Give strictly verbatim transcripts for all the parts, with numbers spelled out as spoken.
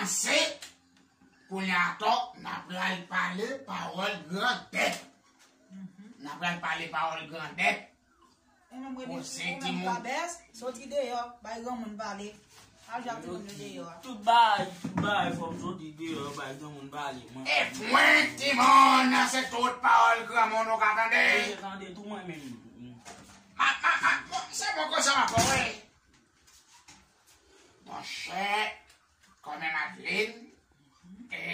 Se kounye a atò, n a pral pale pawòl grandèt. N a pral pale pawòl grandèt. E menm rele timoun kabès, soti deyò, bay granmoun pale. Al jwe ak timoun yo deyò a. Tout bagay, tout bagay fò m soti deyò, bay granmoun pale, mwen. E mwen, timoun, se tout pawòl granmoun ou ka tande. Ou te tande tou mwen menm. Ma, ma, ma, bon, se bon konsa m ap fè, wi. Monchè, kòmè Madlin, e,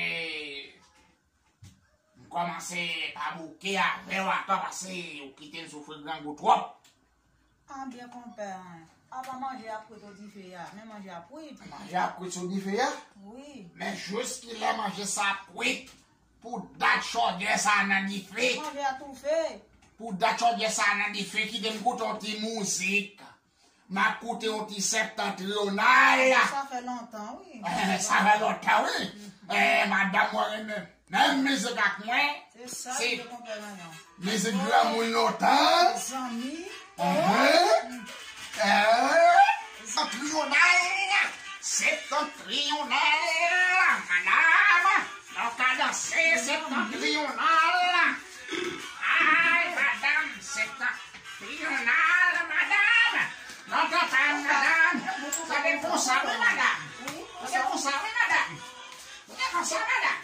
m kòmanse pa bouke avè w atò paske ou kite m soufri grangou twòp. A byen, konpè, a pa manje ap kwit o dife a, men manje ap kwit. Manje ap kwit sou dife a? Wi. Men jiskilè manje sa ap kwit? Pou dat chòdyè sa nan dife. Manje a toufe. Pou dat chòdyè sa nan dife, kite m koute yon ti mizik. M ap koute yon ti septentrional. Sa fè lontan, wi. Sa fè lontan, wi. Eh, madanm mwen renmen menm mizik ak mwen. Se sa ki te konpè nan. Mizik granmoun lontan. Zanmi. Septentrional. Septentrional. Madanm, nou ka danse septentrional. Ay, madanm, septentrional, madanm. Nou ka danse, madanm. Sa te konsa, wi, madanm. Sa te konsa, wi, madanm. Sa te konsa, madanm.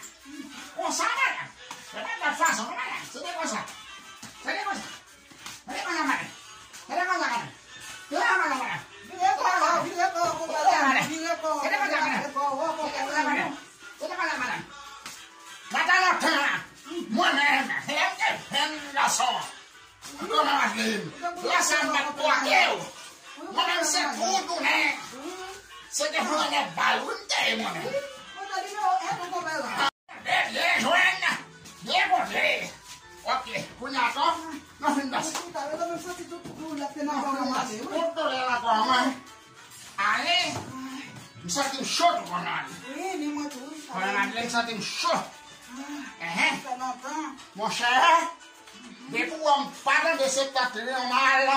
Konsa, madanm. Se pa lòt fason, non, madanm. Se te konsa. Se te konsa. Se te konsa, madanm. Se te konsa, madanm. Se te konsa, madanm. Vire kò, vire kò, konpè, vire kò, vire kò, vire kò, vire kò, vire kò. Se te konsa, madanm. Se te konsa, madanm. Gade lontan an. Mwen menm, lè m te jèn gason. Kòman Madlin? Lè sa m t ap twake w. Mwen menm se tou tounen. Se te pran nèg bal, wi, m te ye mwen menm. Byen jwenn, byen kontre. Ok, kounye a atò, nou fin danse. Nou fin danse tout doulè la kwa mwen. Ale, m santi m cho tou konnen. Wi, ni mwen tou, wi. Konnen Madlin, m santi m cho. Enhen. Sa fè lontan. Monchè, depi w wè m pa tande septentrional,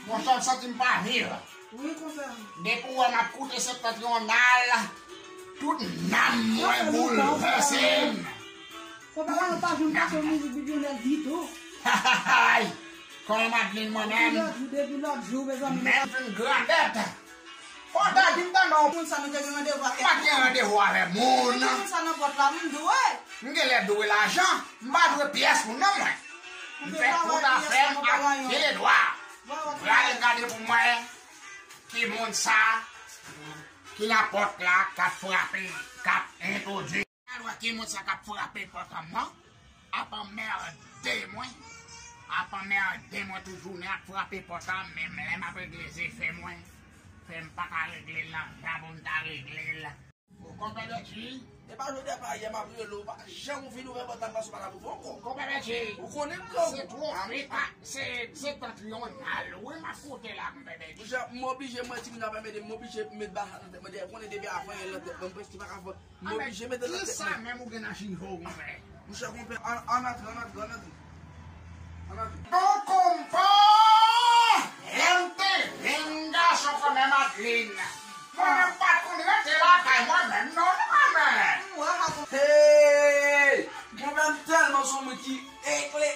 monchè, m santi m pa viv. Wi, konpè. Depi w wè m ap koute septentrional, tout nanm mwen boulvèse m. Konpè, mwen pa janm pase yon mizik Bidyonèl ditou. Ay! Konnen Madlin mwen menm. Depi lòt jou, depi lòt jou, mezanmi. Men vin grandèt. Fò w ta di m tande w. Moun sa nou te gen randevou avè. M pa t gen randevou avè moun. Moun sa nan pòt la, m dwe. M genlè dwe lajan. M pa dwe pyès moun non mwen. M fè tout afè m ak pye dwa. Pral gade pou m wè ki moun sa ki nan pòt la k ap frape, k ap entwodui. Al wè ki moun sa k ap frape pòt an nan. Ap anmède mwen. Ap anmède mwen tout jounen, ap frape pòt an, menm lè m ap regle zefè mwen. Fè m pa ka regle l nan jan pou m ta regle l. Konpè Bètji. E pa jodi a, pa yè m ap rele w, pa janm ou vin ouvè pòt la, m panse w pa t ap ouvè ankò. Konpè Bètji. Ou konnen m gran. Se twò, se pa, se, se tantriyonal, wi, m ap koute la, konpè Bètji. Monchè, m oblije, mwen, timoun ap anmède m, m oblije met bagay sa nan tèt mwen, dèyè, konnen depi avan yè nan tèt mwen, m prèske pa ka fè. M oblije mete nan tèt mwen. Kisa menm ou gen nan chive w, konpè? Monchè, konpè, ann, ann antre, ann antre, ann antre. Ann antre. Bon, konpè, lè m te jèn gason, kòmè Madlin, mwen menm pa t konn rete lakay mwen menm non, mwen menm. Hey! Konpè, m tèlman se yon moun ki ekle.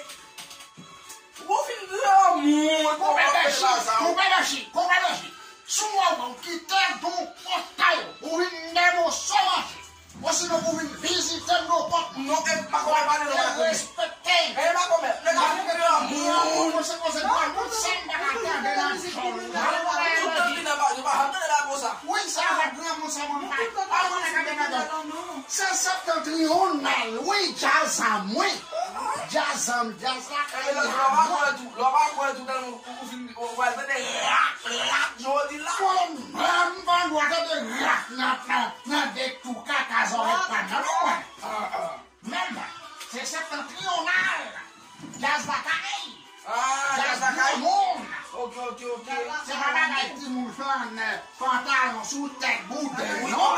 Ou fin granmoun, konpè Bètji, konpè Bètji, konpè Bètji. Si w wè w kite gon pòt kay ou, ou vin dèyè moso manje. Osinon pou vin vizite m nan pòt mwen. Non, e pa kòmè pale non, pa kòmè. Respekte. E pa kòmè, nèg la fin granmoun. Mwen se koze granmoun, sa m pa ka tande nan jòl. Tout tan ki nan pa, yo pa janm tande la konsa. Wi, sa fè granmoun sa mwen pa. Pa konnen gade nan jòl. Se septentriyonal, wi, djaz an mwen. Djaz an m, djaz lakay la. Lè w pa kwè tou, lè w pa kwè tou, tèlman ou, ou fin, ou pral tande rak, rak, jan w di la. Mwen menm, m pa dwe tande rak nan, nan, nan de tou kaka zòrèy pa m nan, non, mwen. Menm, se septentriyonal. Djaz lakay. Ah, djaz lakay. Djaz granmoun. Ok, ok, ok. Se pa bagay timoun flannè, pantalon sou tèt, bouden, non.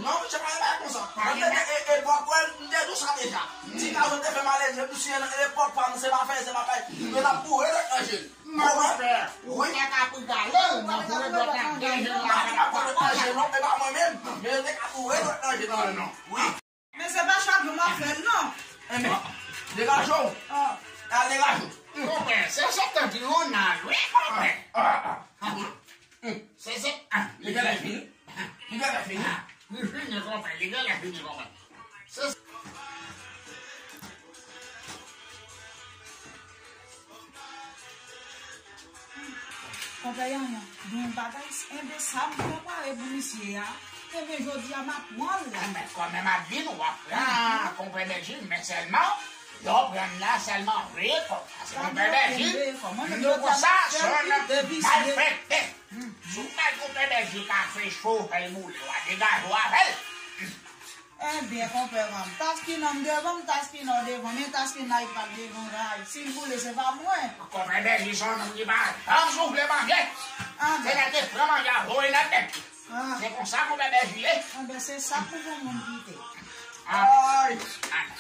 Non, se pa bagay konsa. Mwen te, e, e, e, bò kwè, m te di w sa deja. Ti gason te fè m alèz, epi si nan epòk pa m, se pa fè, se pa fè. Yo t ap boure dwèt nan je l. Monchè, ou te ka pran gale nan boure dwèt nan je l la. M pa t ap boure dwèt nan je l, non, e pa mwen menm. Men yo te ka boure dwèt. Non, wi. Men se pa chak jou m ap fè l, non. Enben, degaje w. Ah. Al degaje w. Konpè, se septantriyonal, wi, konpè. Ah, ah, ah. Se, se, ah, li genlè fini. Li genlè fini. Ah, li fini, konpè, li genlè fini, konpè. Se Konpè Yanyan, gen yon bagay, enben sa m prepare pou misye a, enben jodi a m ap pran l. Enben, kòmè m ap di nou, w ap pran, konpè Bèji, men sèlman, lè w pran l la, sèlman veye kò w. Paske konpè Bèji, nou konsa, se yon nèg malfektè. Si w bay konpè Bèji kafe cho, fè l boule, w a degaje w avè l. Ebyen, konpè Ram, taskinan m devan m, taskinan w devan m, e taskinan iPad devan ray. Si l boule, se pa mwen. Konpè Bèji se yon nonm ki pa janm soufle manje. Ah, se lè te pran manje a voye nan tèt li. Ah. Se konsa konpè Bèji ye. Enben, se sa pou yon moun kite. Ah. Ay! Ay!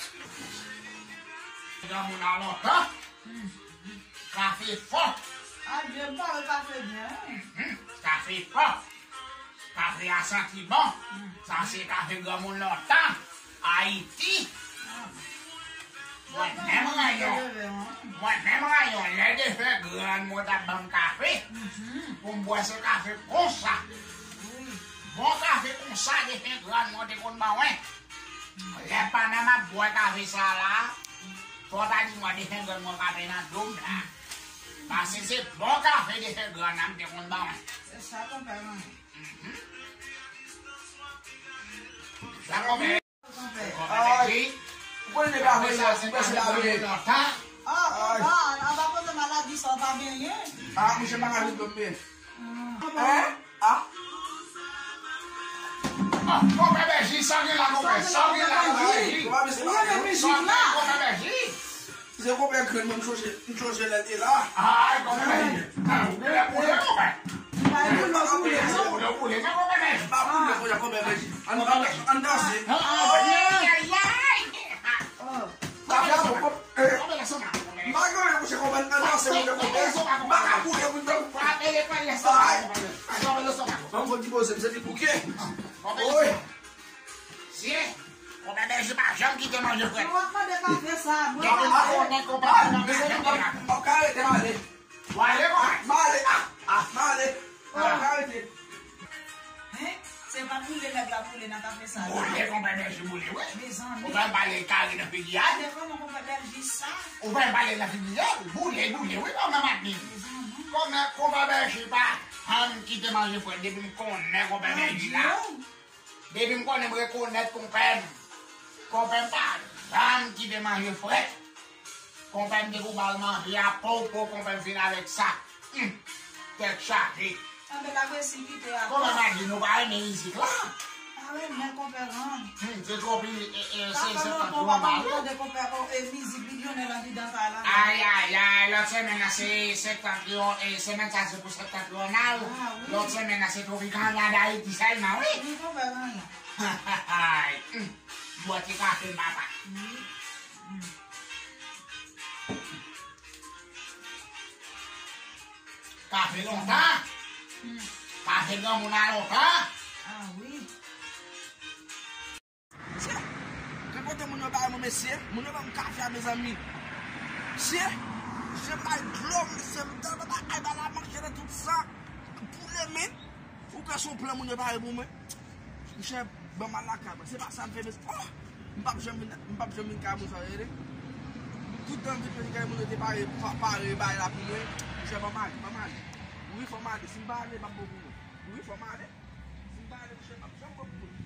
Granmoun nan lontan. Kafe fò. Adye, m pare kafe byen, wi. Mhm. Kafe fò. Kafe a santi bon. Sa se kafe granmoun lontan. Ayiti. Mwen menm Rayon. Mwen menm Rayon, lè defen grann mwen t ap ban m kafe, pou m bwè se kafe konsa. Bon kafe konsa defen grann mwen te konn ban mwen. Lè pandan m ap bwè kafe sa la, fò w ta di mwen defen grann mwen kafe nan do m la. Paske se bon kafe defen grann nan m te konn ban mwen. Se sa konpè mwen. Mhm. Sa konpè. Konpè Bèji. Ou konnen depi avan yè, ou pèse la vre. Ah, ah, anba kote maladi sa w pa benyen. Ah, mouche pa ka vin tonbe. Hein? Ah. Ah, konpè Bèji, sa gen la, konpè? Sa gen la, konpè Bèji? Ou renmen mizik la? Konpè Bèji? Se konpè grenn mwen, m chonje, m chonje lè l te la. Ay, konpè Bèji. Ah, ou genlè boule, konpè. Ou pa boule, non, boule, non. Ou boule, men konpè Bèji. M pa boule, konpè Bèji. Ann, ann, ann danse. Ay, ay, ay. Konpè, konpè, konpè, lèse m. M pa gen anyen pou se konpè, ann danse, moun yo konpè. M pa ka boule, moun yo. Ay. Ban m fò ti poze m, se li bouke. Oy. Sye, konpè Bèji pa janm kite manje frèt. Ou ap mande kafe sa, mwen pa konnen konpè Bèji pa janm kite kafe. M ap ka rete m ale. W ale, konpè? M ale, ah, ah, m ale. M ap ka rete. Hein? Se pa boule nèg la boule nan kafe sa la. Boule, konpè Bèji boule, wi. Mezanmi. Ou pa pale kare nan figi a. Men kòman konpè Bèji sa? Ou pa pale nan figi a. Boule, boule, wi, kòman m ap di? Mezanmi. Kòman, konpè Bèji pa janm kite manje frèt depi m konnen konpè Bèji la. Depi m konnen m rekonèt konpè m. Konpè m pa janm kite manje frèt. Konpè m te pou ba l manje a popo, konpè m fin avèk sa. Hum, tèt chaje. Anben, l ap resi kite a. Konpè m a di nou pa renmen mizik la. Pa renmen konpè Ram. Hum, se twòp, e, e, se, se tankou yon mal. Tande konpè, o, e, mizik milyonè lan ki dan sa la. Ay, ay, ay, lòt semèn nan se septantriyonal, e, semèn sa se pou septantriyonal. Ah, wi. Lòt semèn nan se Tropicana Dayiti sèlman, wi. Wi, konpè Ram. Ay, hmm. Bwè ti kafe m, papa. Wi. Hmm. Kafe lontan. Hmm. Kafe granmoun a lontan. Ah, wi. Mesye, men kote moun yo bay mwen, mesye? Moun yo ban m kafe a, mezanmi. Mesye, je bay dlo, mesye, m tande bagay ba la manche nan tout sa. Boule, men. Ou kwè se yon plan moun yo pare pou mwen? Monchè, ban m al lakay mwen. Se pa sa m fè, mesye. Oh! M p ap janm vin, m p ap janm vin kay moun sa, tande. Tout tan m vin kay moun yo te pare, pa-, pare bay la pou mwen. Monchè, ban m ale, ban m ale. Wi, fò m ale. Si m pa ale, p ap bon pou mwen. Wi, fò m ale. Si m pa ale, monchè, p ap janm bon pou mwen.